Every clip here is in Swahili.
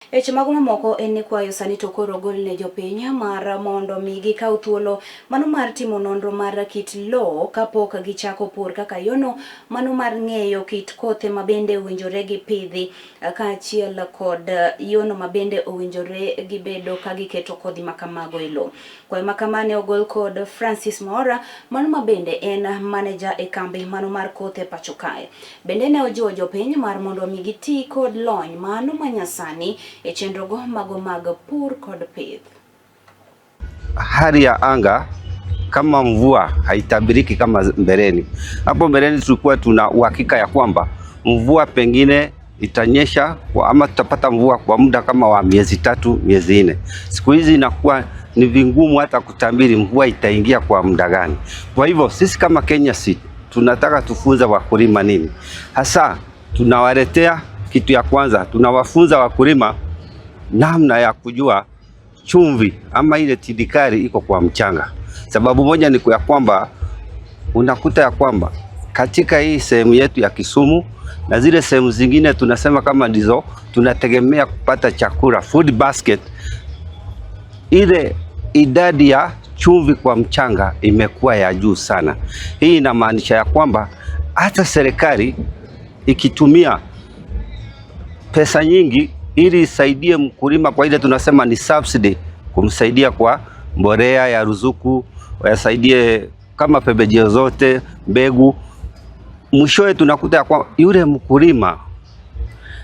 Weche mago mamoko en ni kwayo sani to koro ogol ne jopiny mar mondo mi gikaw thuolo mano mar timo nonro mar kit lowo kapok gichako pur kaka yono mano mar ng'eyo kit kothe mabende owinjore gipidhi kaachiel kod yono mabende owinjore gibedo ka giketo kodhi makamago e lowo. Kwayo makama ne ogol kod Francis Mwaura mano mabende en maneja e kambi mano mar kothe pacho kae. Bende ne ojiwo jopiny mar mondo mi giti kod lony mano manyasani e chenrogo mago mag pur kod pith. Hali ya anga kama mvua haitabiriki kama mbeleni. Hapo mbeleni tulikuwa tuna uhakika ya kwamba mvua pengine itanyesha kwa ama tutapata mvua kwa muda kama wa miezi 3, miezi 4. Siku hizi inakuwa ni vingumu hata kutabiri mvua itaingia kwa muda gani. Kwa hivyo sisi kama Kenya Seed tunataka tufunze wakulima nini hasa. Tunawaletea kitu ya kwanza, tunawafunza wakulima namna ya kujua chumvi ama ile tindikali iko kwa mchanga. Sababu moja ni ya kwamba unakuta ya kwamba katika hii sehemu yetu ya Kisumu na zile sehemu zingine tunasema kama ndizo tunategemea kupata chakula, food basket, ile idadi ya chumvi kwa mchanga imekuwa ya juu sana. Hii inamaanisha ya kwamba hata serikali ikitumia pesa nyingi ili isaidie mkulima kwa ile tunasema ni subsidy, kumsaidia kwa mbolea ya ruzuku, wasaidie kama pembejeo zote, mbegu, mwishowe tunakuta ya kwa yule mkulima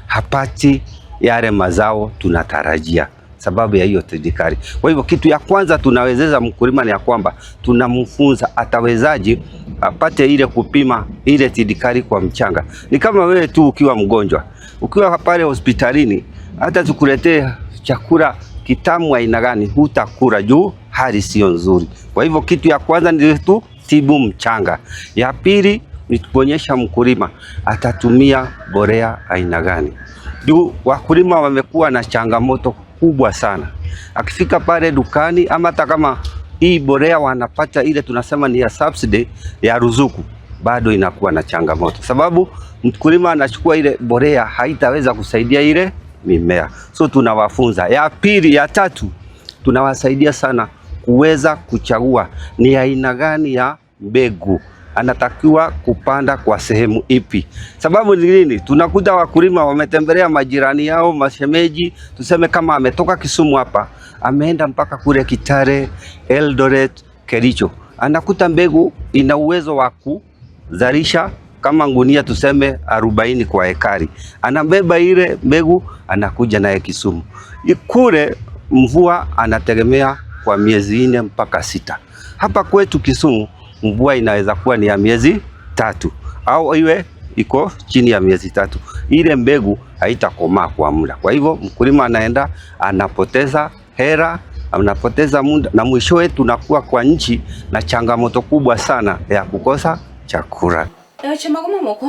hapati yale mazao tunatarajia sababu ya hiyo tindikali. Kwa hivyo kitu ya kwanza tunawezeza mkulima ni ya kwamba tunamfunza atawezaji apate ile kupima ile tindikali kwa mchanga. Ni kama wewe tu ukiwa mgonjwa, ukiwa pale hospitalini, hata tukuletee chakula kitamu aina gani, hutakula juu hali sio nzuri. Kwa hivyo kitu ya kwanza ni tu tibu mchanga. Ya pili ni kuonyesha mkulima atatumia borea aina gani. Juu wakulima wamekuwa na changamoto kubwa sana. Akifika pale dukani ama hata kama hii borea wanapata ile tunasema ni ya subsidy ya ruzuku, bado inakuwa na changamoto, sababu mkulima anachukua ile borea haitaweza kusaidia ile mimea. So tunawafunza. Ya pili, ya tatu tunawasaidia sana kuweza kuchagua ni aina gani ya mbegu anatakiwa kupanda kwa sehemu ipi. Sababu ni nini? Tunakuta wakulima wametembelea majirani yao, mashemeji, tuseme kama ametoka Kisumu hapa ameenda mpaka kule Kitale, Eldoret, Kericho, anakuta mbegu ina uwezo wa kuzalisha kama ngunia tuseme 40 kwa ekari, anabeba ile mbegu anakuja naye Kisumu. Kule mvua anategemea kwa miezi 4 mpaka 6. Hapa kwetu Kisumu mvua inaweza kuwa ni ya miezi 3 au iwe iko chini ya miezi 3. Ile mbegu haitakomaa kwa muda. Kwa hivyo mkulima anaenda anapoteza hera, anapoteza muda, na mwishowe tunakuwa kwa nchi na changamoto kubwa sana ya kukosa chakula. Weche mago mamoko.